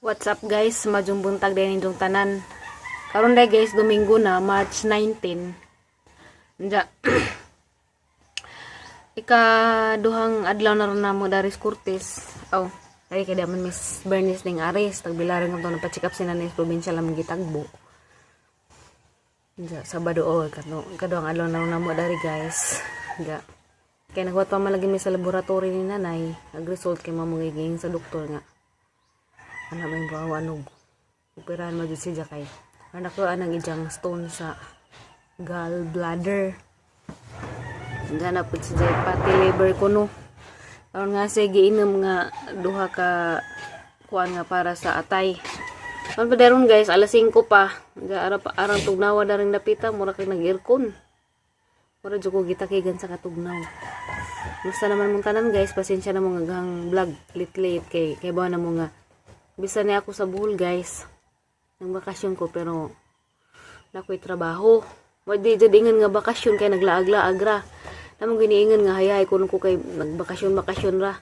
What's up, guys? Maayong buntag din inyong tanan. Karon day, guys, Domingo na, March 19. Nya. Ika duhang adlaw na ron namo dari sa Cortes. Oh, ay kay daman Miss Bernice ning Aris, tagbilaran ko to nagpa-check up sila ni probinsya lamang gitagbo. Nya, Sabado, oh, kaduhang adlaw na ron namo dari, guys. Nya. Kay nagwat pa man lagi mi sa laboratory ni nanay, nag-result kay mamangiging sa doktor nga ana may bawa anog operahan mo jud siya kay anak ko anang ijang stone sa gallbladder. Gana pud siya fatty liver kuno. Karon nga siya giinom nga duha ka kuan nga para sa atay. Man pa daron, guys, alas 5 pa. Ga ara pa arang tugnawa daring dapita, mura kay nag-aircon. Mura jud ko gitakigan sa katugnaw. Musta naman mong tanan, guys? Pasensya na mo nga gahang vlog late late kay ba na mo nga bisan ni ako sa Bohol, guys. Nang bakasyon ko pero nakoy trabaho. Wa di jud ingon nga bakasyon kay naglaag-laag ra. Namang giniingon nga hayahay kuno ko kay nagbakasyon bakasyon ra.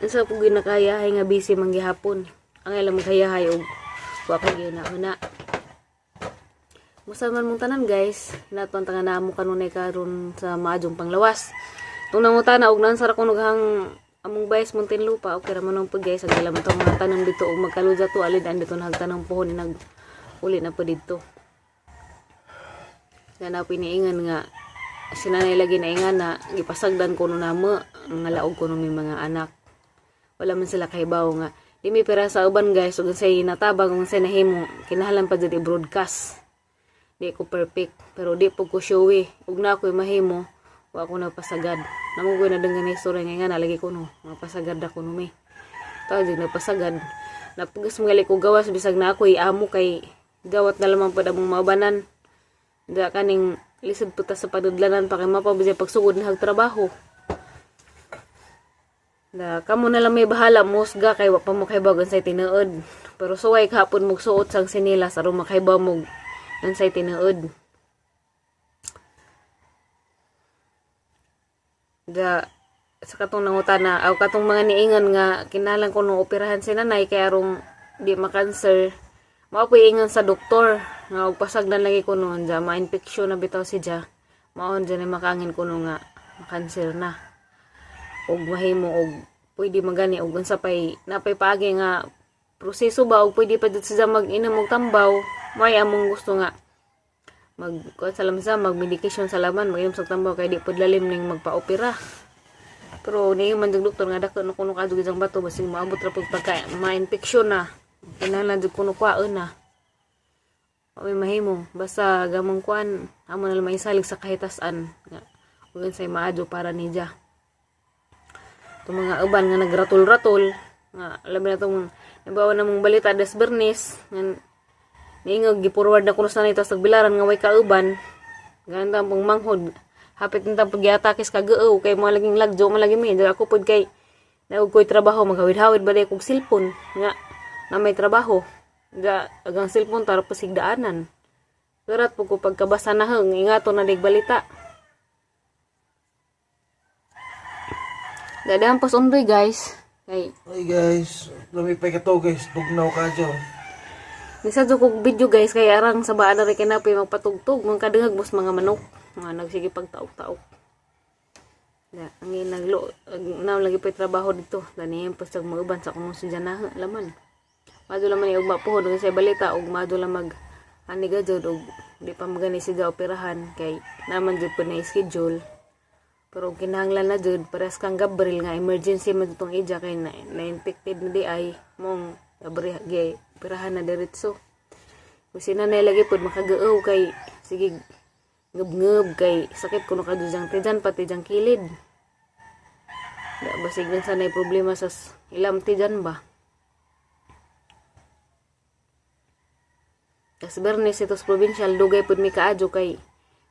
Unsa ko ginakayahay nga busy man gihapon. Ang ilang maghayahay og wa kay gina. Musta man mong tanan, guys? Hinaton ta nga namo kanunay karon sa maadjong panglawas. Tung nangutana og nansara ko naghang among bayas Muntinlupa, okay ra man ang pag, guys, ang man tong mga tanom dito og magkaludya to alid dito nagtanong pohon nag uli na po dito. Sana piniingan nga sinanay lagi na ingan na gipasagdan ko no namo nga laog ko no may mga anak. Wala man sila kahibaw nga di mi pera sa uban, guys, ug say natabang ug say nahimo kinahanglan pa jud i-broadcast. Di ko perfect pero di po ko showy ug na ako'y mahimo wa ko nagpasagad. Namugoy na dengan istorya nga nga nalagi ko no mapasagad ako no mi. Tawag jud nagpasagad. Napugas mga ko gawas bisag na ako amo kay gawat na lamang pud among mabanan. Da kaning lisod po ta sa padudlanan pa kay mapabisay pagsugod na trabaho. Da kamo na lang may bahala musga kay wa pa mo kay bagon sa tinuod. Pero suway kahapon mugsuot sang sinilas aron makaibaw mo unsay tinuod. Da sa katong nangutana aw katong mga niingon nga kinahanglan ko nung operahan si nanay kay arong di makanser. Mao po ingon sa doktor nga og pasagdan lagi ko noon dya ma-infection na bitaw si dya. Mao dyan ay makangin ko no nga makanser na. Og mahimo og pwede magani og unsa pay napay paagi nga proseso ba og pwede pa dito siya mag-inom og tambaw. May among gusto nga mag kuan sa lamsa, mag medication sa laman, mag-inom sa tambaw kay di pud lalim ning magpa-opera. Pero ni man jud doktor nga dako no kuno kadto jang bato, basig moabot ra pud pagka ma-infection na, kinahanglan jud kuno kwaon na. Wa may mahimo basta gamong kuan amo na lang maisalig sa kahitasan nga ug unsay maadyo para niya. Itong mga uban nga nagratol-ratol nga labi na tong nabawa na mong balita des Bernis nga niingog gi-forward na kuno sa nito sa tagbilaran nga way kauban. Ganda pong manghod hapit nita pag-giatakis kagao kay mga laging lagjo man lagi mi. Dili ako pud kay naug ko'y trabaho, maghawid-hawid ba kog cellphone nga na may trabaho ga agang cellphone tara pasigdaanan. Garat po ko pagkabasa na hang ingato na dig balita. Dadahan pas undoy, guys, kay Hi guys, lumipay ka to, guys, tugnaw ka dyan. Misa jud kog video, guys, kay arang sa baan na rin kinapoy magpatugtog mga kadungag mos mga manok mga nagsige pagtaok-taok. Ya, ang naglo na lagi pa trabaho dito. Dani pa sa mga uban sa kumong si na laman. Madto laman ni ugma pohon sa balita ug madto lang mag ani ga jud og di pa magani siya operahan kay naman jud po na schedule. Pero kinahanglan na jud parehas kang Gabriel nga emergency man tong ija kay na, na-infected na di ay mong Gabriel gi operahan na diretso. Kung sina na lagi pod makagaaw kay sige ngab-ngab kay sakit kuno kadto jang tijan pati jang kilid. Da basig sa nay problema sa ilam tijan ba. Kas Bernes ito sa provincial dugay pud mi kaadyo kay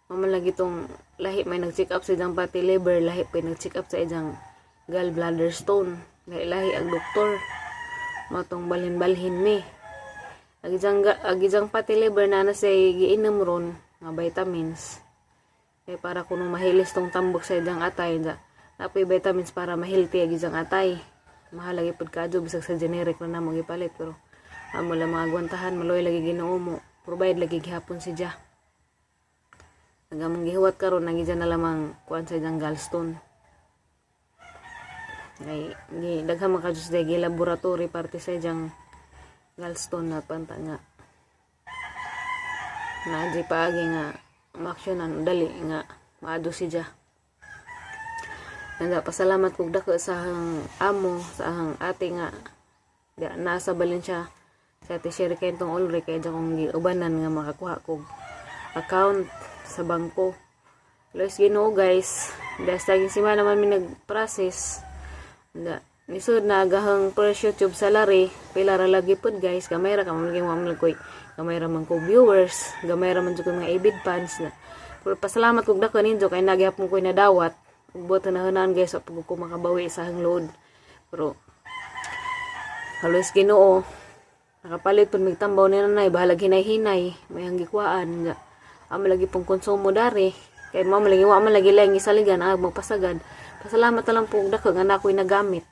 maman lagi tong lahi may nag-check up sa ijang fatty liver, lahi pa nag-check up sa ijang gallbladder stone. Lahi-lahi ang doktor. Matong balhin-balhin mi. Ag ijang fatty liver na na say giinom ron nga vitamins. Kay para kuno mahilis tong tambok sa ijang atay da. Napoy vitamins para ma-healthy ag ijang atay. Mahal lagi pud kadyo bisag sa generic na namo gipalit, pero amo lang mga agwantahan, maluoy lagi Ginoo mo provide lagi gihapon si Jah. Nagamong gihuwat karon nang na lamang kuan sa iyang gallstone. Ay, gi daghan man kadyo sa gi laboratory parte sa iyang gallstone na panta nga na di paagi nga maaksyonan dali nga maado si Jah. Nanda pasalamat kog dako sa ahang amo, sa ahang ate nga nasa balin siya sa Ate Sherry kay itong Ulrich kay kong giubanan nga makakuha kog account sa bangko. Los Ginoo guys, dahil sa simana man mi nag-process. Da, nisud na agahang first YouTube salary, pila ra lagi pud guys, gamay ra ka man lagi man koy. Gamay ra man ko viewers, gamay ra man jud ko mga avid fans na. Pero pasalamat kog dako ninyo kay nagyapon ko'y nadawat. Ug buot na guys, wa pud ko makabawi sa ahang load. Pero halos Ginoo, nakapalit pud mig tambaw ni nanay, bahalag hinay-hinay, may hanggikuan nga. Amo lagi pong konsumo dari. Kay mo lagi wa man lagi lang isaligan ag magpasagad. Pasalamat na lang po og dako nga nakoy nagamit.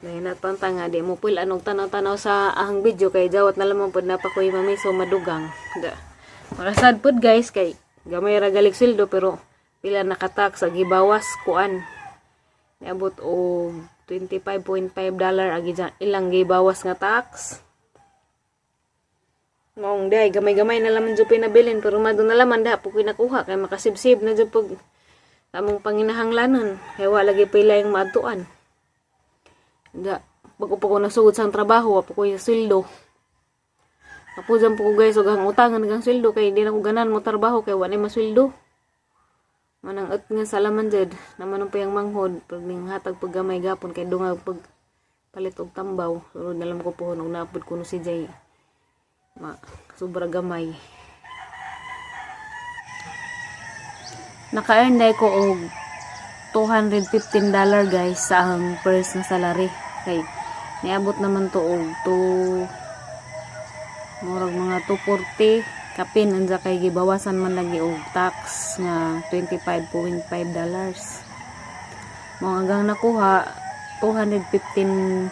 Dahil natpanta nga di mo pul anong tanaw-tanaw sa ahang video kay jawat na lamang pud napakoy mamiso madugang. Da. Makasad pud guys kay gamay ra galig sweldo pero pila nakatax ag gibawas kuan. Niabot og $25.5 ag ilang gibawas nga tax. Maong day, gamay-gamay na laman jud pinabilin pero mado na laman da po ko'y nakuha kay makasibsib na jud pag among panginahanglanon kay wa lagi pila yung maadtuan. Da, bago pa ko nasugod sa trabaho, wa pa ko yung sweldo. Kapujan po ko guys, og ang utangan ang sweldo kay di na ko ganan mo trabaho kay wa na masweldo. Manang ut nga salaman jud, naman ang payang manghod pag ning hatag pag gamay gapon kay dungag pag palit og tambaw. Sunod na lang ko pohon og napud kuno si Jay. Ma, sobra gamay. Naka-earn dai ko og $215 guys sa ang first na salary. Kay niabot naman to og 2 murag mga 240 kapin anja kay gibawasan man lagi og tax nga $25.5. Mo agang nakuha $215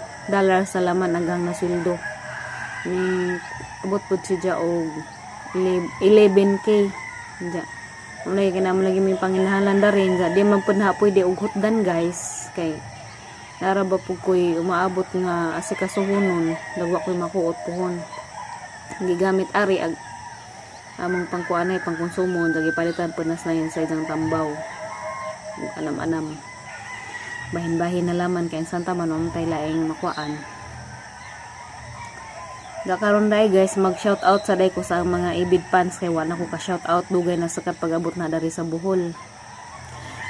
sa laman agang nasweldo. Ni abot pud siya og 11K. Anja. Ulay kay namo lagi may panginahanglan da rin. Di man pud na pwede og hutdan guys kay nara ba pud ko'y umaabot nga asikasuhonon, dagwa ko'y makuot puhon. Gigamit ari ag among pangkuanay pangkonsumo, gipalitan pud nas na sa isang tambaw. Ug anam-anam. Bahin-bahin na laman kay ang santa man wa tay laing makuan. Da karon dai guys, mag shout out sa day ko sa mga ibid fans kay wa na ko ka shout out dugay na sa pag-abot na dari sa Bohol.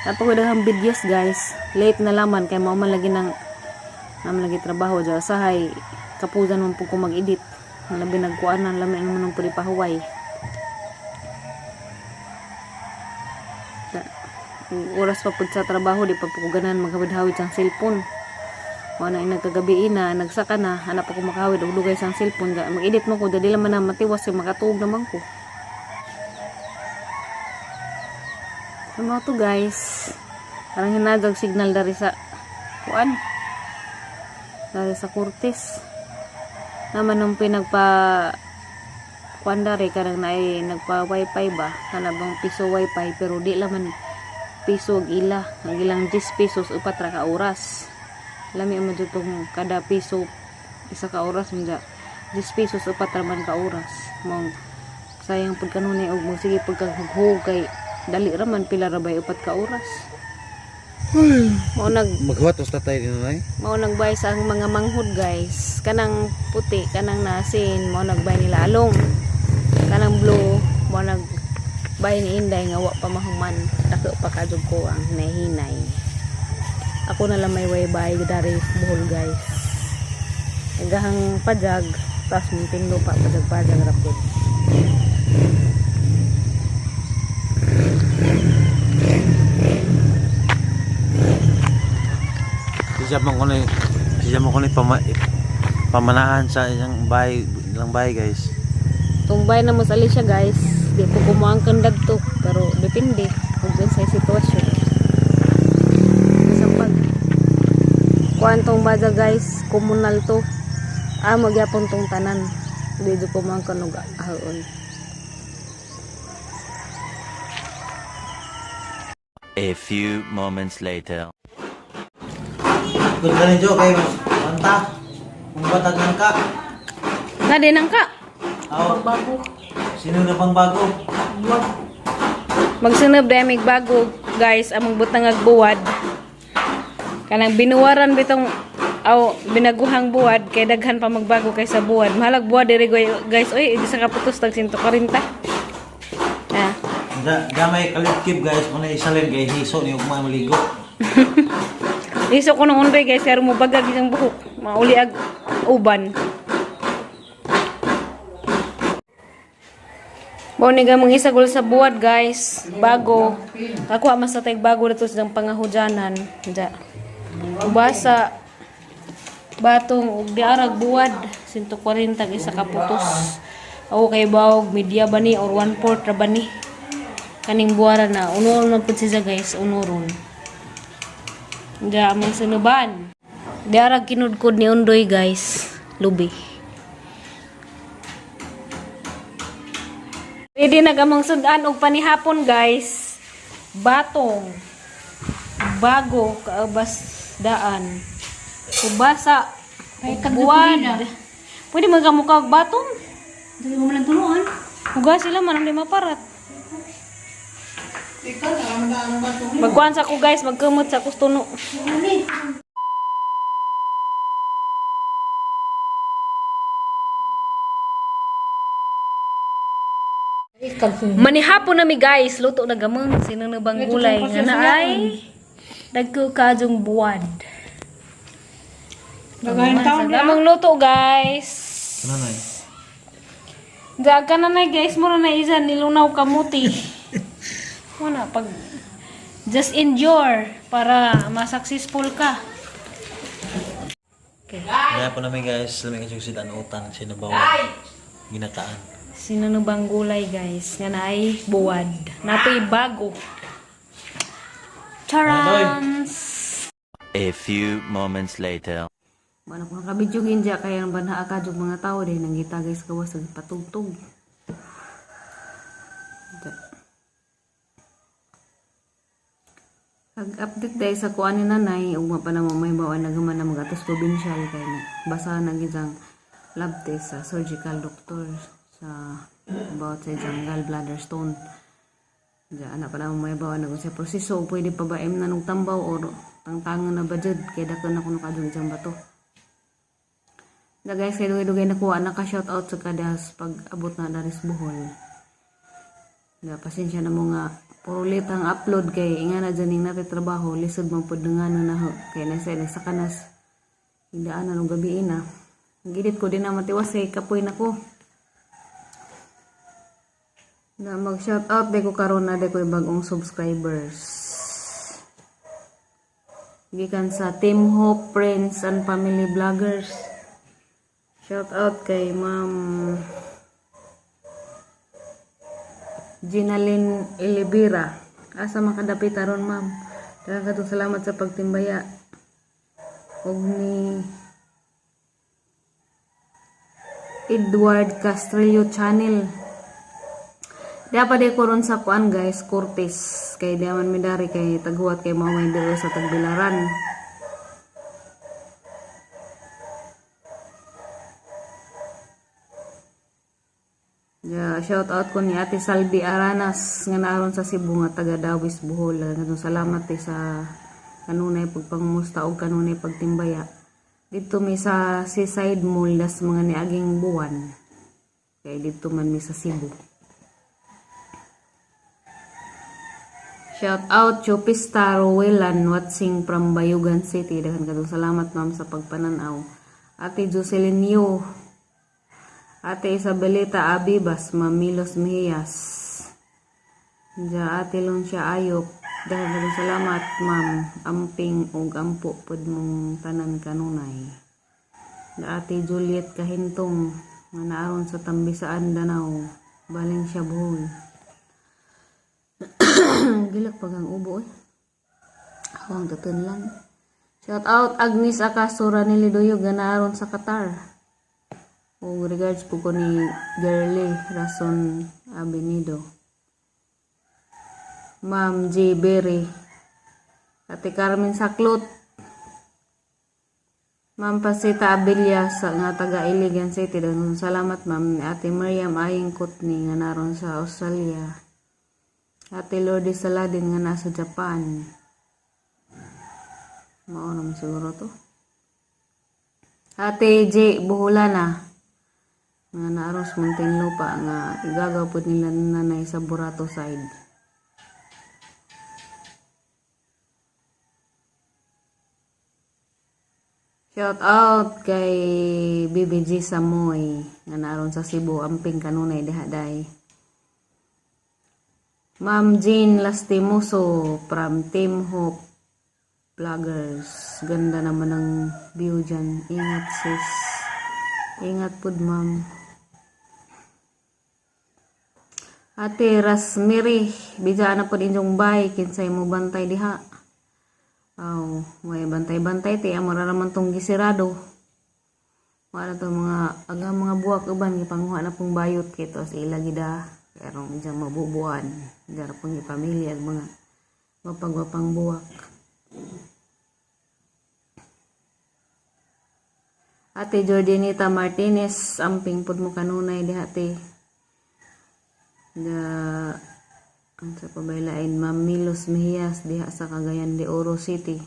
Napako daghang videos guys. Late na laman kay mao man lagi nang naman lagi trabaho dyan. Sahay kapudan man po ko mag-edit. Labi nagkuanan lami naman ang puri pahuway. Da, oras pa pud sa trabaho di pa po ko ganahan maghawid-hawid sa cellphone. Mao na nagkagabi na, nagsaka na, hanap ako makahawid og dugay sa cellphone. Mag-edit mo ko, dali man na matiwas kay makatuog naman ko. So mao to guys. Parang hinagag signal dari sa kuan. Dari sa Cortes. Naman nung pinagpa kuan dari kanang naay nagpa wifi ba kana bang piso wifi pero di laman piso og ila ang ilang 10 pesos upat ra ka oras. Lami man jud tong kada piso isa ka oras minja 10 pesos upat ra man ka oras. Mong sayang pud kanunay og magsige pud kag hughug kay dali ra man, pila ra bay upat ka oras. Mao nag Maghuwat os tatay din nay. Mao nagbay sa ang mga manghod guys. Kanang puti, kanang nasin, mao nagbay nila along. Kanang blue, mao nagbay ni Inday nga wa pa mahuman. Dako pa kadug ko ang hinay-hinay. Ako na lang may waybay dari Bohol guys. Nagahang pajag, tapos muntinlo pa pajag-pajag rapid. Siya man ko ni pamanahan sa isang bahay, ilang bahay guys. Tumbay na mo sa Alicia guys. Di po kumuang dadto pero depende kung dun sa sitwasyon. Bisan pag Kuan tong bada guys, komunal to. Ah, magyapon tong tanan. Dito ko man kanog ahon. A few moments later. Good ka rin, Jo, kay manta. Kung batag ka. Na din ang ka. Aw. Sino na pang bago? Magsunod dahil mig bago guys, among butang agbuwad. Kanang binuwaran bitong aw binaguhang buwad kay daghan pa magbago kaysa buwad. Mahalag buwad diri guys, oy isa ka putos tag 140. Ah. Da may kalitkip guys, muna isalin kay hiso ni ugma maligo. Iso ko nung unday guys, kaya mo bagag isang buhok. Mauli ag uban. Bao ni gamong isagol sa buwad guys, bago. Ako mas sa tayg bago dito sa pangahudyanan. Ja. Ubasa batong og diarag buwad 140 isa ka putos. Ako kay bawog media ba ni or 1/4 ra ba ni? Kaning buwara na unoron na pud siya guys, unoron. Diya among sinuban. Diara kinudkod ni Undoy guys. Lubi. Pwede nagamang sudan og panihapon guys. Batong. Bago kaabas daan. Kubasa. Buwan. Pwede magamukha og batong. Dili mo man ang tunuan. Huga sila man ang lima parat. Magkuhan sa ko guys, magkumot sa kustuno. Manihapon nami guys, luto na gamang sinunubang gulay nga na ay dagko kajong buwad. Dagahan taon na. Gamang luto guys. Ano na eh? Daga na na guys, mura na isa nilunaw kamuti. Wala pag just endure para ma-successful ka. Okay. Kaya po namin guys, lamig ka sidan utang sinabawan. Ginataan. Sinunubang gulay guys nga na ay buwad. Natoy bago. Charans! A few moments later. Mana ko nakabidyo ginja kaya ang banha ka jud mga tao dahil nanggita guys gawas ang patugtog. Pag-update dahil sa kuan ni nanay, ugma pa na may bawa na gaman na magatos provincial kay na basa na gid ang lab test sa surgical doctor sa about sa isang gallbladder stone. Diyan, anak pa na may bawa na kung sa proseso, pwede pa ba em na nung tambaw or tangtangan na ba jud kay dako na kuno kadung isang bato. Na guys, kay dugay-dugay nakuha naka shout out sa kadas pag abot na daris Bohol. Na pasensya na mo nga puro late ang upload kay inga na dyan ning natin trabaho lisod man pud nga na ho kay nasa nasa kanas higdaan na nung gabi na. Gidit ko din na matiwas kay kapoy na ko. Na mag shout out de ko karon na de ko bagong subscribers. Gikan sa Team Hope Friends and Family Vloggers. Shout out kay Ma'am Ginalyn Elibira. Asa makadapit aron ma'am. Daghang katong salamat sa pagtimbaya. Og ni Edward Castrillo Channel. Dapat di ko ron sa kuan guys, Cortes. Kay di man midari kay taghuwat kay mao may diri sa tagbilaran. Yeah, shout out ko ni Ate Salvi Aranas nga naaron sa Cebu nga taga Dawis Bohol. Ngadtong salamat eh sa kanunay pagpangumusta og kanunay pagtimbaya. Dito mi sa Seaside Mall das mga niaging buwan. Kay dito man mi sa Cebu. Shout out Chopista Rowelan watching from Bayugan City. Daghan katong salamat ma'am sa pagpananaw. Ate Jocelyn Yu, Ate Isabelita Abibas, Ma'am Milos Mejias. Diya Ate Luncia Ayop. Daghan katong salamat ma'am. Amping ug ampo pud mong tanan kanunay. Da Ate Juliet Kahintong nga naaron sa Tambisaan Danao, Valencia Bohol. Gilak pag ang ubo eh. Awang lang. Shout out Agnes Acaso Ranili Duyog nga naaron sa Qatar. Og regards po ko ni Girly Rason Abenido. Ma'am J. Berry. Ate Carmen Saklot. Ma'am Pasita Abilla sa nga taga Iligan City. Daghang salamat, ma'am. Ate Miriam Aying Kutni nga naron sa Australia. Ate Lourdes Saladin nga nasa Japan. Mao naman siguro to. Ate J. Buhulana nga naaron sa Muntinlupa nga igagaw pod nila nanay sa Burato side. Shout out kay BBG Samoy nga naron sa Cebu, amping kanunay diha day. Ma'am Jean Lastimoso from Team Hope Vloggers. Ganda naman ng view dyan. Ingat, sis. Ingat pud, ma'am. Ate Rasmiri, bidya na pud inyong bay kinsay mo bantay diha. Aw, may bantay-bantay ti amo ra naman tong gisirado. Wala to mga aga mga buwak uban gipanguha na pong bayot kay to sa ila gida karong diyan mabubuan. Diyan ra pong ipamilya ang mga mapagwapang buwak. Ate Jordanita Martinez, amping pud mo kanunay diha te. Da ang sa pabaylain, Ma'am Milos Mejias diha sa Cagayan de Oro City.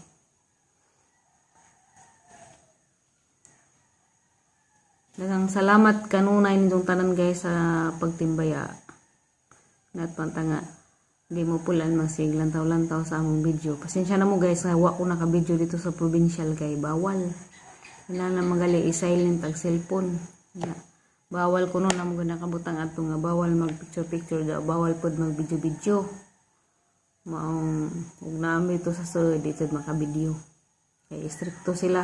Daghang salamat kanunay ninyong tanan, guys, sa pagtimbaya. Nat pantanga di mo pulan masig lantaw-lantaw sa among video. Pasensya na mo, guys, nga wa ko naka-video dito sa provincial kay bawal. Wala na magali i-silent ang cellphone. Ya. Bawal ko no na mo nakabutang adto nga bawal mag picture picture daw, bawal pod mag video video. Maong ug naami to sa sulod dito maka-video. Kay strikto sila.